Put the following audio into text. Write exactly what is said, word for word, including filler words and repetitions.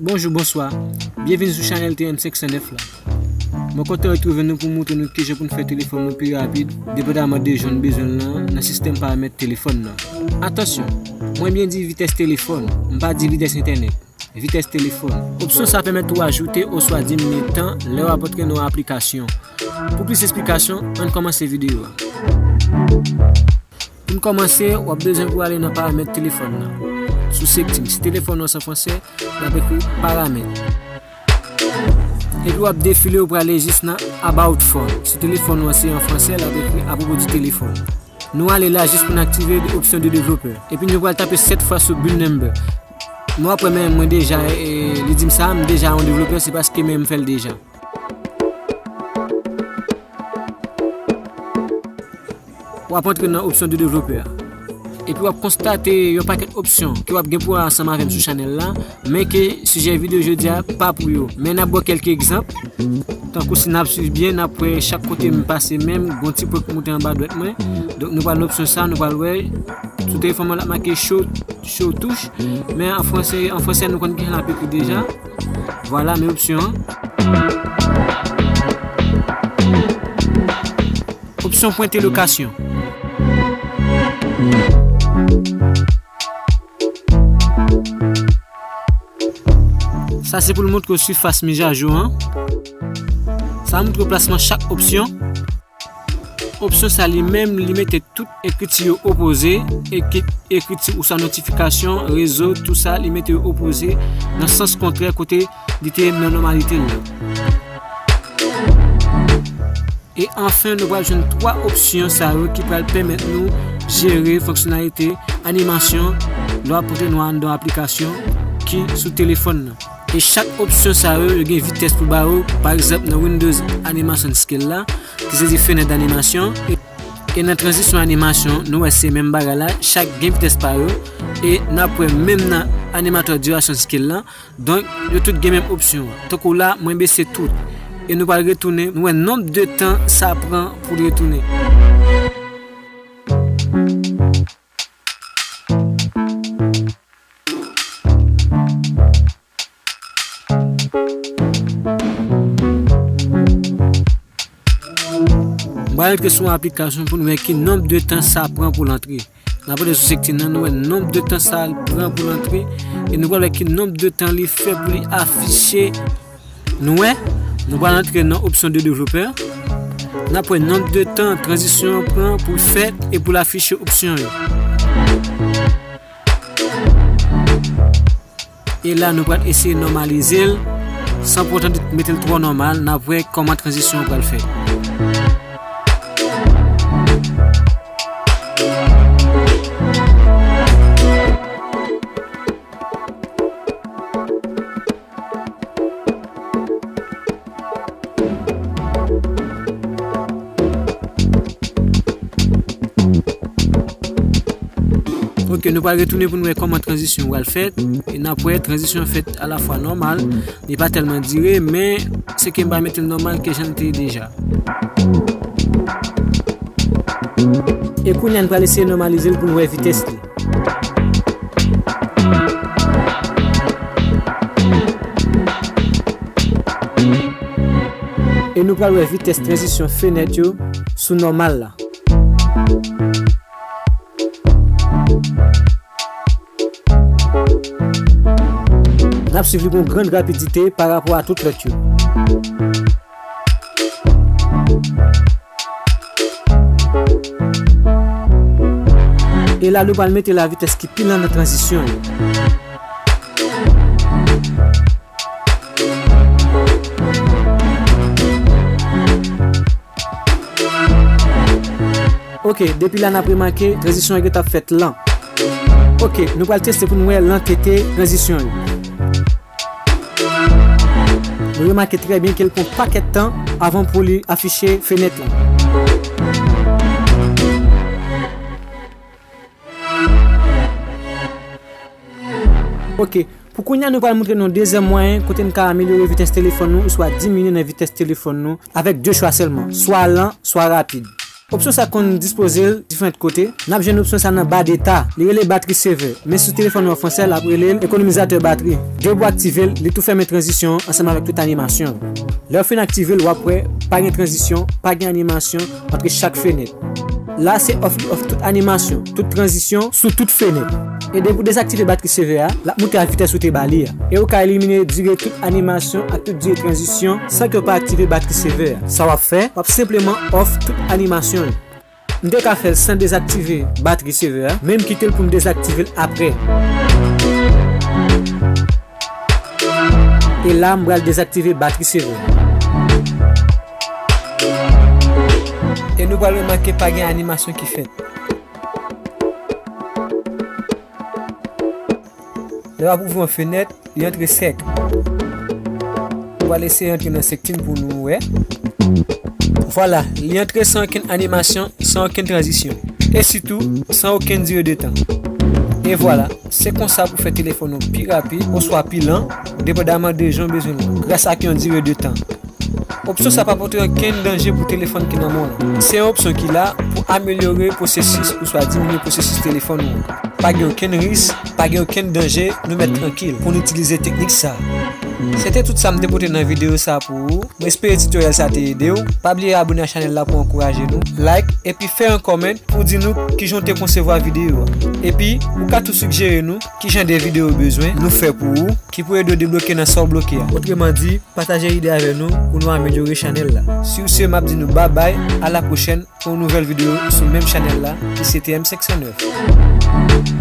Bonjou, bonswa. Byenvini sou chanèl T M senk san nèf la. Mwen kontan retwouve nou pou montre nou kijan pou n fè telefòn nou pi rapid, depandaman de jan n bezwen l lan, nan sistèm paramèt telefòn nan. Atansyon, mwen byen di vitès telefòn, m pa di vitès entènèt. Vitès telefòn. Opsyon sa pèmèt ou ajoute oswa diminye tan lè w ap antre nan yon aplikasyon. Pou plis esplikasyon, ann kòmanse videyo a. Pou n kòmanse, w ap bezwen pou ale nan paramèt telefòn nan. Sou setting, si telefòn nan se an fransè, n ap ekri paramèt. Epi w ap defile, w prale jis nan About Phone. Si telefòn nan se an fransè, l ap ekri apwopo di telefòn. Nou ale la jis pou n aktive opsyon de devlopè. Epi nou pral tape sèt fwa sou build number. Nou ap wè men mwen deja, e, li di m sa, m deja yon devlopè, se paske men m fè l deja. W ap antre nan opsyon de devlopè a. Epi w ap konstate yon pakèt opsyon ke w ap gen pou wè ansanm avè m sou chanèl la, men ke sijè videyo jodi a pa pou yo. Men n ap ba w kèlke egzanp, tankou si n ap swiv byen, n ap wè chak kote m pase men m, gon ti pwen k moute anba dwèt mwen. Donk nou pral nan opsyon sa, nou pral wè sou telefòn mwen l ap make show, show touch. Men an fransè, an fransè nou konn kijan l ap ekri deja. Vwala, men opsyon an. Opsyon pwente lokasyon. Sa se pou l montre w sifas mizajou an. Sa montre w plasman chak opsyon. Opsyon sa li menm, li mete tout ekriti yo opoze, ekri-, ekriti oswa notifikasyon, rezo, tou sa, li mete yo opoze nan sans kontrè kote li te nan nòmalite l la. E anfen, nou pral jwenn twa opsyon sa yo ki pral pèmèt nou jere fonksyonalite animasyon lè w ap antre nan anndan aplikasyon ki sou telefòn nan. E chak opsyon sa yo, yo gen vitès pou ba yo. Pa egzanp, nan Windows Animation Scale la, ki se di fenèt animasyon, e, e nan tranzisyon animasyon, nou wè se menm bagay la, chak gen vitès pa yo, e n ap wè menm nan animator duration scale la, donk, yo tout gen menm opsyon an. Tankou la, mwen bese tout. E nou pral retounen, nou wè nonb de tan sa pran pou l retounen. M pral antre sou yon aplikasyon pou n wè ki nonb de tan sa pran pou l antre. N ap antre sou setting nan, nou wè nonb de tan sa pran pou l antre. E nou pral wè ki nonb de tan li fè pou li afiche. Nou wè, nou pral antre nan opsyon de devlopè. N ap wè nonb de tan tranzisyon an pran pou l fèt e pou l afiche opsyon yo. E la, nou pral eseye nòmalize l, san pou otan mete l twò nòmal, n ap wè kòman tranzisyon an pral fèt. Ok, nou pral retounen pou n wè kòman tranzisyon pral fèt. E n ap wè tranzisyon fèt alafwa nòmal. Li pa tèlman dire, men se ke m pa mete l nòmal ke jan l te ye deja. E kounye a, n pral eseye nòmalize l pou n wè vitès li. E nou pral wè vitès tranzisyon fenèt yo sou nòmal la. N ap swiv li pou yon grann rapidite pa rapò a tout lòt yo. E la, nou pral mete la vitès ki pi lan nan tranzisyon yo. Ok, depi la n ap remake, tranzisyon an gentan fèt lan. Ok, nou pral teste pou n wè lantete tranzisyon yo. Nou remake trè byen ke l pran pakèt tan avan pou li afiche fenèt lan. Ok, pou kounye a, nou pral montre nou dezyèm mwayen kote n ka amelyore vitès telefòn nou oswa diminye nan vitès telefòn nou avèk de chwa sèlman, swa lan, swa rapid. Opsyon sa konn dispoze l diferan kote. N ap jwenn opsyon sa nan ba deta. Li rele batterie serveur. Men sou telefòn ou an fransè, l ap rele l économisateur batterie. Depi w aktive l, li tou fèmen tranzisyon an ansanm avèk tout animasyon. Lè w fin aktive l, w ap wè pa gen tranzisyon, pa gen animasyon ant chak fenèt. La se off li off tout animasyon, tout tranzisyon sou tout fenèt. E depi w dezaktive batterie serveur a, l ap moute a vitès ou te ba li a. E ou ka elimine dire tout animasyon ak tout dire tranzisyon san ke w pa aktive batterie serveur a. Sa w ap fè, w ap senpleman off tout animasyon yo. M te ka fè l san dezaktive batterie serveur a, men m kite l pou m dezaktive l apre. E la, m pral dezaktive batterie serveur a. E nou pral remake pa gen animasyon ki fèt. Lè w ap ouvri yon fenèt, li antre sèk. Ou pral eseye antre nan sèk tin pou nou wè. Vwala, li antre san okenn animasyon, san okenn tranzisyon. E sitou, san okenn dire de tan. E vwala, se konsa pou fè telefòn ou pi rapid oswa pi lan, depandaman de jan w bezwen l, gras ak yon dire de tan. Opsyon sa pa pote okenn danje pou telefòn ki nan men w lan. Se yon opsyon ki la pou amelyore pwosesis oswa diminye pwosesis telefòn ou an. Pa gen okenn risk, pa gen okenn danje, nou mèt trankil pou n itilize teknik sa. Se te tout sa m te pote nan videyo sa pou ou. Mwen espere tutorial sa te ede w. Pa bliye abone a chanèl la pou ankouraje nou. Like, epi fè yon comment pou di nou kijan w te konsevwa videyo a. Epi, ou ka tou sigjere nou kijan de videyo w bezwen nou fè pou ou, ki pou ede w debloke nan sa w bloke a. Otreman di, pataje ide avè nou pou nou amelyore chanèl la. Sur ce, m ap di nou babay, a la pwochèn pou yon nouvèl videyo sou menm chanèl la, ki se T M senk san nèf.